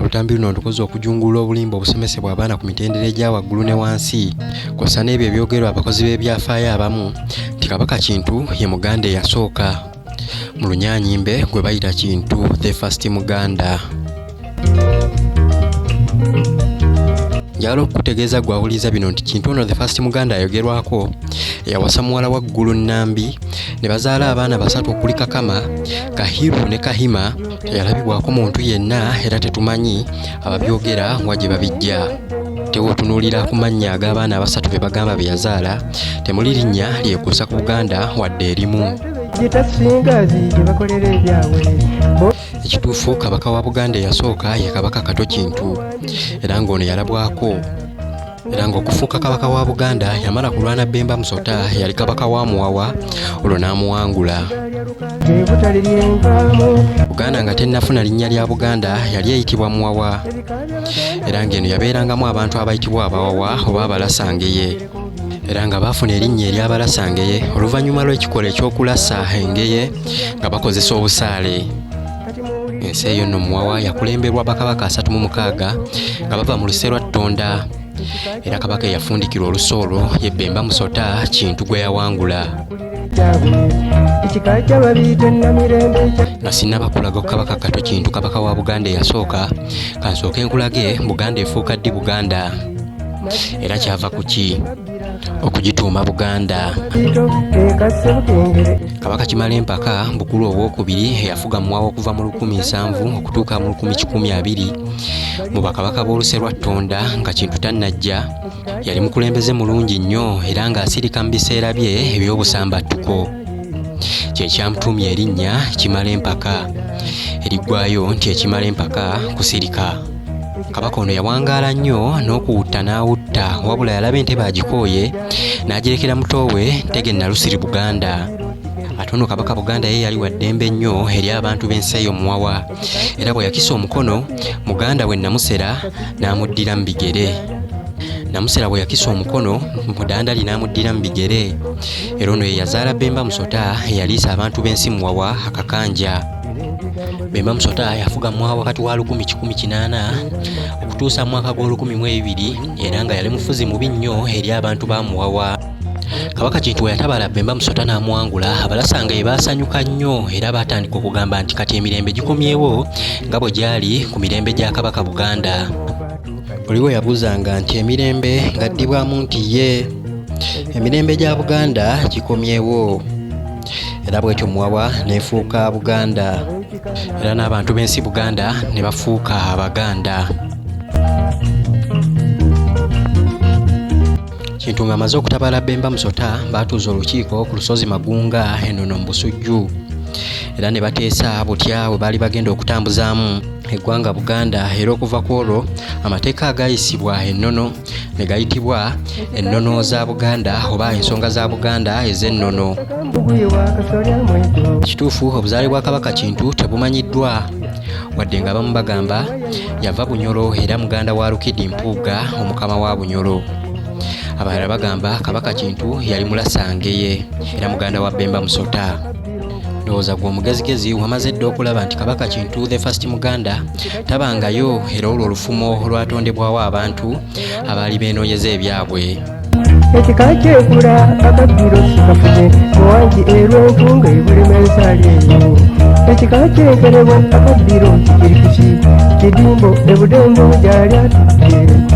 Olutambi luno ndukoze okujungulula obulimba obusomesebwa abaana ku mitendera egya waggulu ne wansi kw'ossa n'ebyo ebyogerwa abakozi b'ebyafaayo abamu nti Kabaka Kintu ye Muganda eyasooka mu Lunyaanyimbe gwe bayita Kintu the First Muganda. Njagala okukutegeeza gwe awuliriza bino nti Kintu ono the First Muganda ayogerwako eyawasa muwala wa Ggulu Nnambi ne bazaala abaana basatu okuli Kakama, Kahiru ne Kahima teyalabibwako muntu yenna era tetumanyi ababyogera wa gye babijja. Tewotunuulira ku mannya ag'abaana abasatu be bagamba be yazaala temuli linnya lyekuusa ku Buganda wadde erimu. Ekituufu Kabaka wa Buganda eyasooka ye Kabaka Kato Kintu era ng'ono yalabwako era ng'okufuuka Kabaka wa Buganda yamala kulwana Bemba Musota eyali Kabaka wa Muwawa olwo n'amuwangula. Buganda nga tennafuna linnya lya Buganda yali eyitibwa Muwawa era ng'eno yabeerangamu abantu abayitibwa Abawawa oba Abalasangeye era nga baafuna erinnya ery'Abalasangeye oluvannyuma lw'ekikolwa eky'okulasa engeye nga bakozesa obusaale. Ensi eyo nno Muwawa yakulemberwa bakabaka 36 nga bava mu luse lwa Ttonda era kabaka eyafundikirwa oluse olwo ye Bemba Musota Kintu gwe yawangula. Nga sinnaba kulaga Kabaka Kato Kintu kabaka wa Buganda eyasooka, kansooke nkulage Buganda efuuka ddi Buganda era kyava ku ki okugituuma Buganda. Kabaka Kimala Empaka Bukulu ow'okubiri eyafuga Muwawa okuva mu 1070 okutuuka mu 1120 mu bakabaka b'oluse lwa Ttonda nga Kintu tannajja, yali mukulembeze mulungi nnyo era ng'asirika mu biseera bye eby'obusambattuko. Kye kyamutuumya erinnya Kimala Empaka eriggwayo nti ekimala empaka kusirika. Kabaka ono yawangaala nnyo n'okuwutta n'awutta wabula yalaba entebe agikooye n'agirekera muto we Ntege Nalusiri Buganda. Ate ono Kabaka Buganda ye yali wa ddembe nnyo eri abantu b'ensi eyo Muwawa era bwe yakisa omukono muganda we Namusera n'amuddira mu bigere. Namusera bwe yakisa omukono Mudandali n'amuddira mu bigere era ono ye yazaala Bemba Musota eyaliisa abantu b'ensi Muwawa akakanja. Bemba Musota yafuga mu wakati wa 1180 okutuusa mu mwaka gw'olukumi mu ebiri era nga yali mufuzi mubi nnyo eri abantu ba Muwawa. Kabaka Kintu bwe yatabaala Bemba Musota n'amuwangula, Abalasanga ye baasanyuka nnyo era baatandika okugamba nti kati emirembe gikomyewo nga bwe gyali ku mirembe gya Kabaka Buganda. Oli we yabuuzanga nti emirembe ng'addibwamu nti ye emirembe gya Buganda gikomyewo. Era bwetyo Muwawa n'efuuka Buganda era n'abantu b'ensi Buganda ne bafuuka Abaganda. Kintu ng'amaze okutabaala Bemba Musota baatuuza olukiiko ku lusozi Magunga enono mu Busujju era ne bateesa butya bwe baali bagenda okutambuzaamu eggwanga Buganda era okuva ku olwo amateeka agaayisibwa ennono ne gayitibwa ennono za Buganda oba ensonga za Buganda ez'ennono. Kituufu obuzaale bwa Kabaka Kintu tebumanyiddwa wadde nga abamu bagamba yava Bunyoro era muganda wa Rukidi Mpuuga omukama wa Bunyoro. Abalala bagamba Kabaka Kintu yali Mulasangeye era muganda wa Bemba Musota. Ndowooza gwe omugezigezi wamaze dda okulaba nti Kabaka Kintu the First Muganda tabangayo era olwo olufumo olwatondebwawo abantu abaali beenoonyeza ebyabwe. Ekika kyekula akabbiro sikafuze muwangi erwentunga ebulema ensaali eyo. Ekika kyenkerebo akabbiro kikirikisi kidimbo ebudembo gyali atudde.